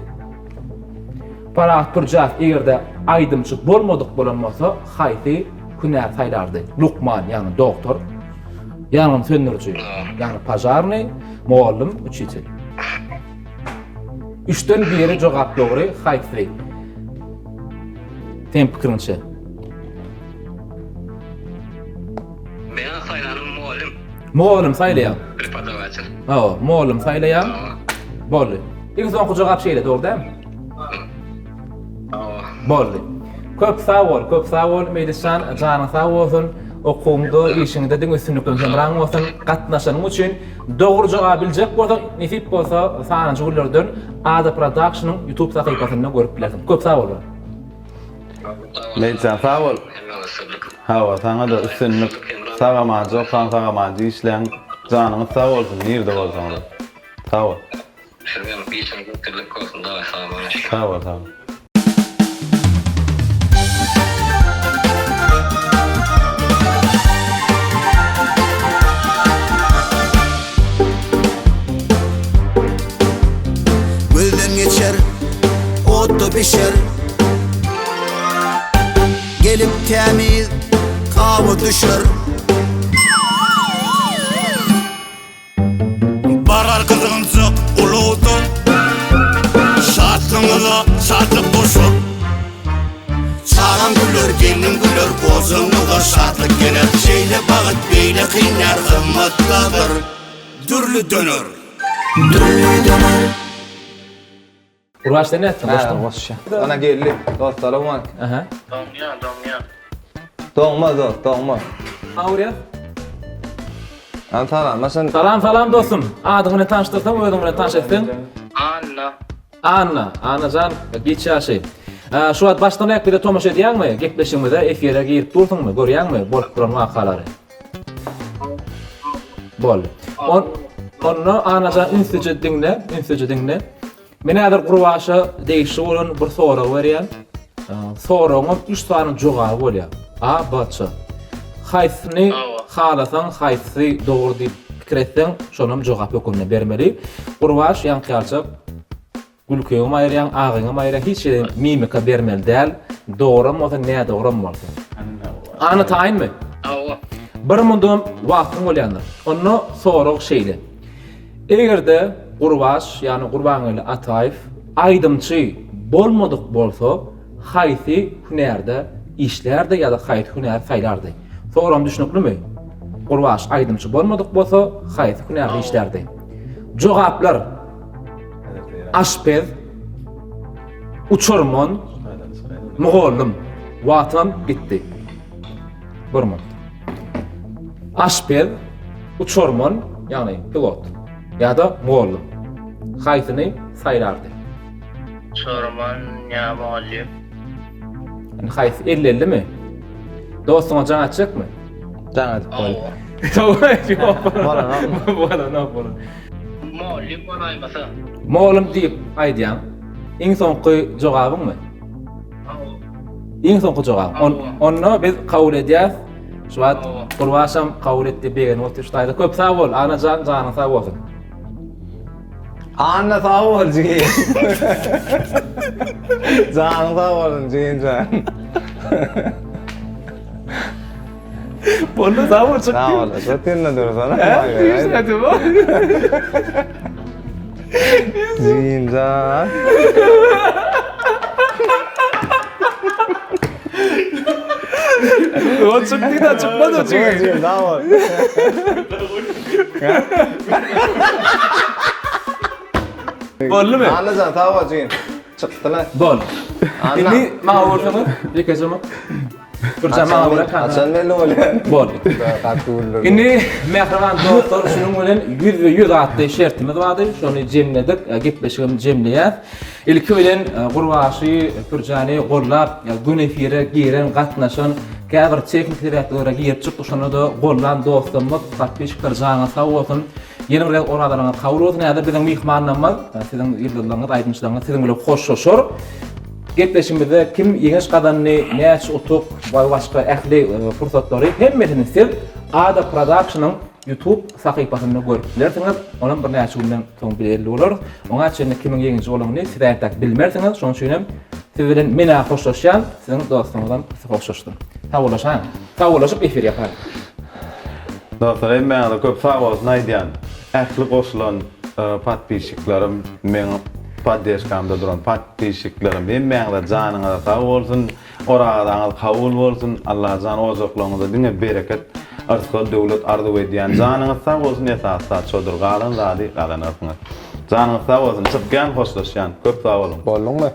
Parahat Pürjäýew eger-de aýdymçy bolmadyk bolan bolsa, haýsy hünär saýlardy? Lukman, ýagny doktor, ýangyn söndüriji, ýagny požarnyý, mugallym, uçitel. Üçden biri jogap dogry, haýsy? Seň pikiriňçe? Meň saýlanym mugallym. Mugallym saýlaýaň. Prepodawatelь. Hawa, mugallym saýlaýaň. Boldy. Iň soňky jogap şeýle, dogry dälmi? Hawa. Boldy. Köp sag bol, köp sag bol Meýlisjan, janyň sag bolsun. Okuwyňda, işiňde diňe üstünlikler hemraň bolsun. Gatnaşanyň üçin dogry jogaby biljek bolsaň, nesip bolsa sanajy günlerden Ada Productionyň YouTube sahypasynda görüp bilersiň. Köp sag bol. Meýlisjan sag bol. Hawa, saňa-da üstünlik. Sag-amanjy okaň, sag-amanjy işläň. Janyňyz sag bolsun, nirde bolsaňyzam. Sag bol. Sizem işiňiz üstünlik bolsun dagy sag boluň. Sag bol sag bol. Gözden geçer, otda bişer Gelip tämiz gaba düşer. Barar gyzgynjak ulagda Şatlygyňyza şatlyk goşar Çagaň güler, gelniň güler, gojaňyza şatlyk geler Şeýle bagt beýle kyn ýar gymmatdadyr Dürli döner. Dürli döner. Gurbaş sen nätdiň? Goşdum. Goşýan. Ana geldi. Dost salowmalik. Aha. Doňýa, doňýa. Doňma dost, doňma. Awriýa. An salam, maşyn. Salam, salam dostum. Adyň bilen tanyşdyrsaň, özüň bilen tanyş etseň. Anna. Anna, Annajan, giç ýaşy. Şu wagt başdan aýak bize tomaşa edýäňmi? Gepleşigimize efire girip dursuňmy? Görýäňmi bolup duran wakalary? Boldy. On, onda Annajan ünsüje diňle, ünsüje diňle. Men häzir Gurbaşa degişli bolan bir sorag berýän. Soragyň 3 sany jogaby bolýar. A, B, C. Haýsyny halasaň, haýsy dogry diýip pikir etseň, şonam jogap hökmünde bermeli. Gurbaş ýaňky ýaljak Gülkiňem aýyrýaň, agyňam aýyrýaň, hiç ýere mimika bermeli däl. Dogram bolsa, nädogram bolsa. Ana taýynmy? Hawa. Bir mundam wagtyň bolýandyr. Onda sorag şeýle. Eger-de Gurbaş, ýagny Gurbangeldi Ataýew aýdymçy bolmadyk bolsa, haýsy hünärde işlärdi ýa-da haýsy hünäri saýlardy? Soragym düşnüklimi? Gurbaş aýdymçy bolmadyk bolsa, haýsy hünärde işlärdi? Jogaplar Aşpez, uçarman, mugallym. Wagtym gitdi. Bir minut. Aşpez, uçarman, ýagny pilot ýa-da mugallym. Haýsyny saýlardy? Uçarman ýa mugallym. Indi haýsy 50-50 mi? Dostuňa jaň etjekmi? Jaň edip bolýar. Ýok. Bolanok. Bolanok, bolanok. Mugallym bolaýmasa. Mugallym diýip aýdýaň. Iň soňky jogabyňmy? Hawa. Iň soňky jogap. Onda biz kabul edýäs. Şu wagt Gurbaşam kabul etdi, begenip otyr şu taýda. Köp sag bol, Anajan, janyň sag bolsun. Anna sag bol jigim. Janyň sag bolsun jigim jan. Boldy sag bol çykdy. Sag bol. Şu tenine dursana. Düşmedi bu. Jigim jan. O çykdy da çykmady jigim. Jigim sag bol. Boldumy? Annajan sag bol jigim. Çykdylar. Bol. Anna. Indi maňa bolsaňyz, ýekeje mut. Pürje maňa görä Haçan belli bolýar? Boldy. Indi mähriban dostlar, şunuň bilen 100-ýüz atly şertimiz bardy. Şony jemledik, e, gepleşigimizi jemleýäs. Ilki bilen e, Gurbaşy Pürjäni gollap, e, gün efire giren, gatnaşan, käbir tehniki sebäplere görä girip çykdy, şonda-da gollan dostlarymyz, podpisçikler janyňyz sag bolsun. Ýene bir gezek orazalaryňyz kabul bolsun. Häzir biziň myhmanlarymyz, siziň ýyldyzlaryňyz, aýdymçylaryňyz siziň bilen hoşlaşar. Gepleşigimizde kim ýeňiş gazandy, näçe utuk we başga ähli pursatlary hemmesini siz Ada Production-yň YouTube sahypasynda görüp bilersiňiz. Onam birnäçe günden soň belli bolar. Oňa çenli kimiň ýeňiji bolanyny siz entek bilmersiňiz. Şonuň üçin hem siz bilen men-ä hoşlaşýan, siziň dostuňyzam hoşlaşsyn. Sag bolaşaýyň. Sag bolaşyp efir ýapaýyn. Dostlar hemmäňize köp sag bolsun aýdýan. Ähli goşulan podpisçiklerim meň poddeşkamda duran podpisçiklerim hemmäňize janyňyza sag bolsun orazaňyz kabul bolsun Allajan ojaklaryňyza diňe bereket yrsgal döwlet arzuw edýän janyňyz sag bolsun esasy zat şodur galan zady gazanarsyňyz janyňyz sag bolsun çykýan hoşlaşýan köp sag boluň. Bolduňmy?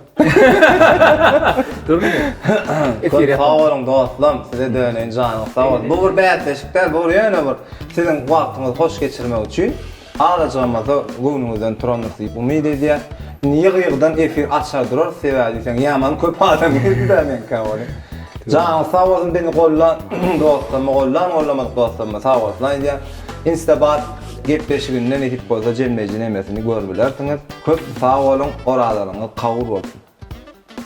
Durmy? Köp sag boluň dostlam, size döneýin janyňyz sag bolsun. Bu bir bäsleşik däl, bu bir ýöne bir siziň wagtyňyzy hoş geçirmek üçin azajygam bolsa göwnüňizden turandyr diýip umyt edýän. Indi ýygy-ýygydan efir açar durarys, sebäbi diýseň ýaman köp adam geldi-dä meňkä welin. Janyňyz sag bolsun beni gollan dostlaryma gollan gollamadyk dostlaryma sag bolsun aýdýan. Instabat gepleşiginde nesip bolsa jemleýji nemesini görüp bilersiňiz. Köp sag boluň orazalygyňyz kabul bolsun.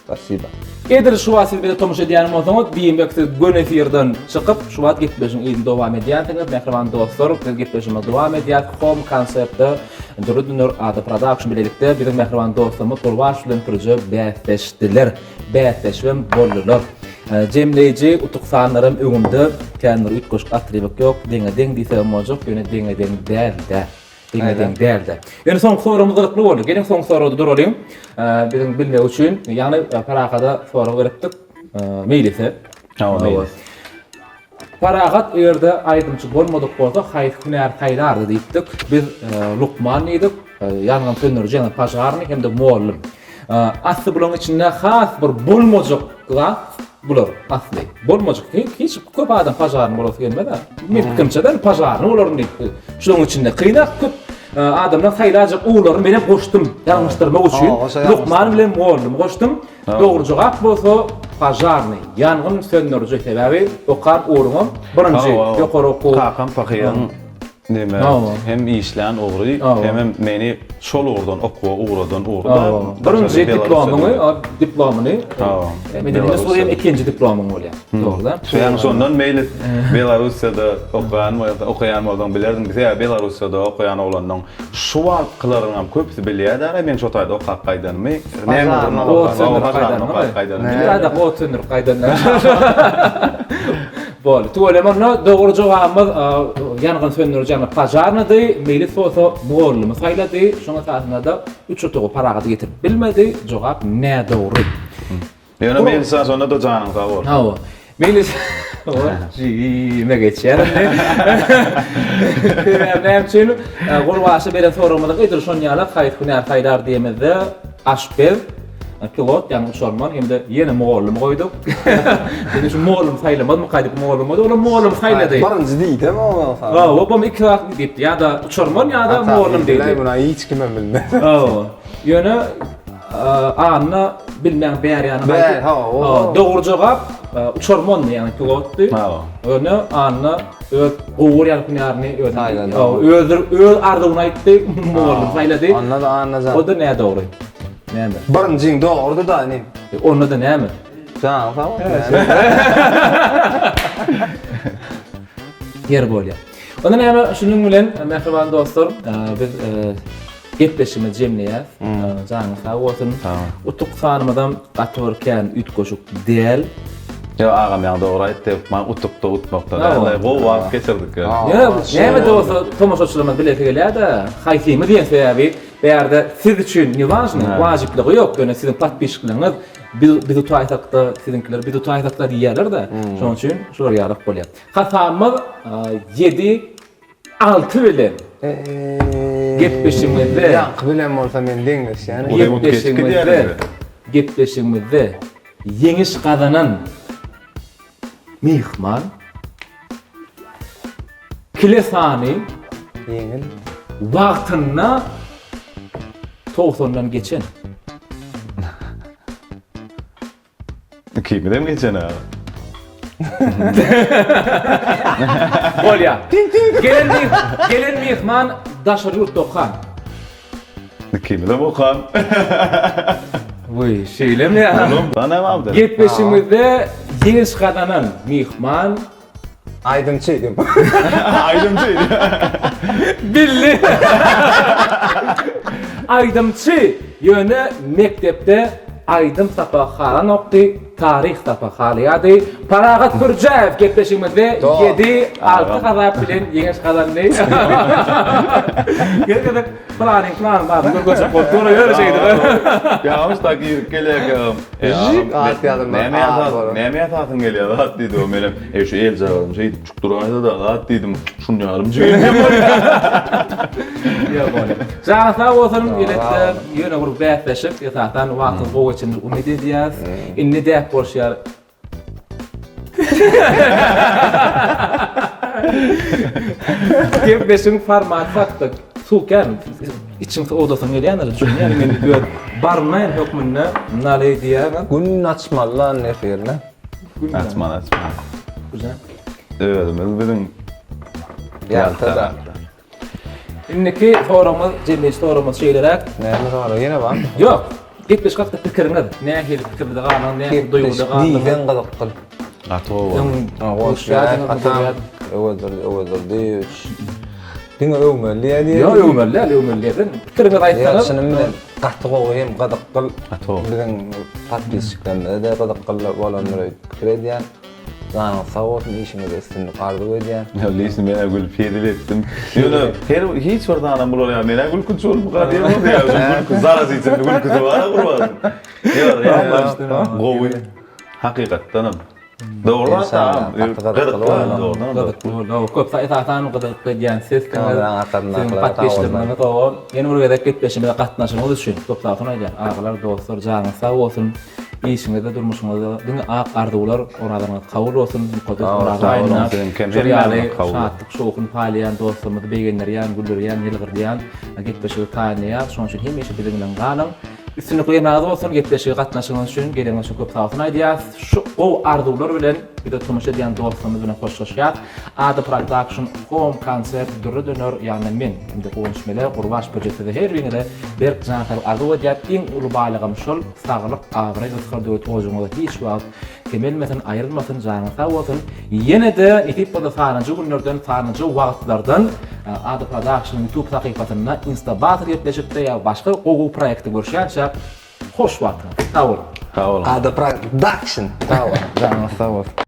Spasiba. Edil şu wagt siz bize tomaşa edýän bolsaňyz, diýmek siz göni efirden çykyp, şu wagt gepleşigiň yzyny dowam edýänsiňiz. Mähriban dostlar, biz gepleşigimizi dowam edýäs. Home konseptde Dürli Dünür Ada Production bilelikde biziň mähriban dostlarymyz Gurbaş bilen Pürje bäsleşdiler. Bäsleşibem boldular. Jemleýji utuk sanlaram öňümde. Kän bir üýtgeşik atribut ýok. Deňe deň diýsegem boljak, ýöne deňe deň däl-dä. Deňe deň däl-de. Ýöne soňky soragymyz gyzykly boldy. Geliň soňky soragda duralyň. Biziň bilmek üçin, ýagny Parahada sorag beripdik. Meýlise. Hawa, Meýlis. Parahat eger-de aýdymçy bolmadyk bolsa, haýsy hünär saýlardy diýipdik. Biz lukman diýdik, ýangyn söndüriji, ýagny požarnyý hem-de mugallym. Asly bularyň içinde has bir bolmajak zat bular asly. Bolmajak hiç köp adam požarnyý bolasy gelmez-ä. Men pikirimçe-de požarnyý bolaryn diýip. Şularyň içinde kynak köp adamlar saýlajak ugurlaryny menem goşdum ýalňyşdyrmak üçin. Lukman bilen mugallymy goşdum. Dogry jogap bolsa požarnyý, ýangyn söndüriji sebäbi okan ugruňam birinji ýokary okuw. Kakam pahyryň Neme hem işlän ugry hemem meni şol ugurdan okuwa ugradan ugry da. Birinji diplomyňy, diplomyny Medeniýet instituty hem ikinji diplomyň bolýar. Dogry da. Ýagny şondan meýli Belarussiýada okan bolsa, okaýan bolsaň bilerdiň. Sebäbi Belarussiýada okaýan oglanlaň şu wagtkylaryňam köpüsi bilýär-dä meň şo taýda okap gaýdanymy. Näme ugrundan Ot söndürip gaýdanymy. Ýa-da ot söndürip gaýdanlar. Boldy. Tüweleme onda dogry jogabymyz ýangyn söndüriji ýagny požarnydy. Meýlis bolsa mugallymy saýlady. Şoň esasynda-da üç utugy Parahady getirip bilmedi. Jogap nädogry. Ýöne Meýlis jan şonda-da janyň sag bolsun. Hawa. Meýlis Jigime geçýär indi. Sebäbi näme üçin? Gurbaşa beren soragymyzyň edil şon ýaly haýsy hünär saýlar diýemizde aşpez Pilot, ýagny uçarman hem-de ýene mugallym goýduk. Indi şu mugallym saýlamazmyka diýip mugallym goýduk. Olam mugallym saýlady. Birinji diýdem oňa. Hawa, bu iki zat diýipdi. Ýa-da uçarman ýa-da mugallym diýdi. Muny hiç kimem bilmez. Hawa. Ýöne Anna bilmäň bär ýany gaýdyp. Hawa. Dogry jogap uçarmandy, ýagny pilotdy. Hawa. Ýöne Anna öz gowy görýän hünärini öz öz öz arzuwyny aýtdy, mugallym saýlady. Onda-da Anna jan. O-da nädogry. Näme? Birinjiň dogrudy da inim. E, onda da näme? Janyň sag bolsun. Ýer bolýar. Onda näme şunuň bilen mähriban dostlar, e, biz e, gepleşigimizi jemleýäs. Hmm. E, janyň sag bolsun. Utuk sanymyzam gaty bir kän üýtgeşik däl. Ýo agam ýaňy dogry aýtdy. Man utukda utmakda däl. Gowy wagt geçirdik. Ýa, näme de bolsa tomaşaçylarymyz bilesi gelýär-de, haýsymyz diýen sebäbi Bärde siz üçin ne важno, wajyplygy ýok, ýöne siziň podpisçikleriňiz biz biz utaýsakda, siziňkiler biz utaýsakda diýýärler-de. Şonuň üçin şular ýalyk bolýar. Hasabymyz 7 6 bilen. Gepleşigimizde Ýaňky bilen bolsa men deňleşýän. Gepleşigimizde gepleşigimizde ýeňiş gazanan. Myhman. Kile sany Ýeňil. Wagtynda togsandan geçen. Ikimizem geçen aga. Bolýa. Gelen gelen myhman daşary ýurtda okan. Ikimizem okan. Wiý, şeýlemi ýa? Oglum, näme aldy? Gepleşigimizde ýeňiş gazanan myhman Aýdymçy diýip. Aýdymçy. Billi. Aýdymçy, ýöne mekdepde aýdym sapagy halanokdy, taryh sapagy halaýardy. Parahat Pürjäýew gepleşigimizde 7, 6 hasap bilen ýeňiş gazandy. Gel gezek planyň plany bar, görkezjek bolup dur, ýöne şeýdip. Ýaňyş da girip gelýärkäm. Näme ýazasyn, näme ýazasyň gelýär zat diýdi o menem. E şu eljagazym şeýdip çykyp duraýsa-da zat diýdim. Şuny ýarym jigim. Ýok bolýar. Janyň sag bolsun, elbetde ýöne bir bäsleşik, esasan wagtyň gowy geçenini umyt edýäs. Indi däp bolşy ýaly Gepleşigiň formaty hakda suw kän içiň odasyň gelýändir düşünýän men öz barmen hökmünde naley diýýän. Gün açmaly lan efirine. Açmaly açmaly. Güzel. Özümiz biziň Ýalta-da. Indiki soragymyz, jemleýji soragymyz şeýleräk. Näme sorag ýene barmy? Ýok. Gepleşik hakda pikiriňiz, nähili pikirde galdyňyz, nähili duýguda galdyňyz? Diýseň gyzykly. Gaty gowy boldy. Atam Öwezdurdy Öwezdurdyýewiç. Diňe öwmeli diýýär diýýär. Ýok, öwmeli däl, öwmeli diýen. Pikiriňizi aýtsaňyz. Çynym bilen gaty gowy hem gyzykly. Gaty gowy. Biziň podpisçiklerimize-de gyzykly bolandyr öýdüp pikir edýän. Janyňyz sag bolsun işiňizde üstünlik arzuw edýän. Ýa lişni menä gülüp hezil etdim. Ýöne her hiç bir zanam bular ýaly menä gülkünç bolupmyka diýen boldy ýa şu gülki zarazyçyny gülküsi bar gurban. Ýok ýa gowy. Hakykatdanam. Dogry zat gyzykly dogrudanam. Gyzykly boldy. Köp esasan gyzykly edýän sizsiňiz. Siziň podpisçikleriňiz oba. Ýene bir gezek gepleşigimize gatnaşygyňyz üçin köp sag bolsun aýdýan. Agalar dostlar janyňyz sag bolsun. Işiňizde, durmuşyňyzda diňe ak arzuwlar, orazaňyz kabul bolsun, mukaddes Oraza aýynda şol ýaly şatlyk-şowhun paýlaýan, dostlarymyzy begendirýän, güldürýän, ýylgyrdýan gepleşigi taýynlaýarys. Şonuň üçin hemişe biziň bilen galyň. Üstünlikli ýylyňyz bolsun, gepleşige gatnaşygyňyz üçin, geleniňiz üçin köp sagbolsun aýdýarys. Şu gowy arzuwlar bilen bize tomaşa edýän dostlarymyz bilen hoşlaşýarys. Ada Production Home Concert Dürre Döner ýagny men hem-de Guwanç Mele, Gurbaş Pürje size her biriňize berk jan saglyk arzuw edýär. Iň uly baýlygam şol. Saglyk, abraý, rysgal döwlet ojagyňyzda hiç wagt kemelmesin, aýrylmasyn, janyňyz sag bolsun. Ýene-de nesip bolsa sanlyja günlerden, sanlyja wagtlardan Ada Production YouTube sahypasynda Insta Battle gepleşikde ýa başga gowy proýektde görüşýänçäk hoş wagtyňyz. Sag boluň. Sag boluň. Ada Production. Sag boluň. Janyňyz sag bolsun.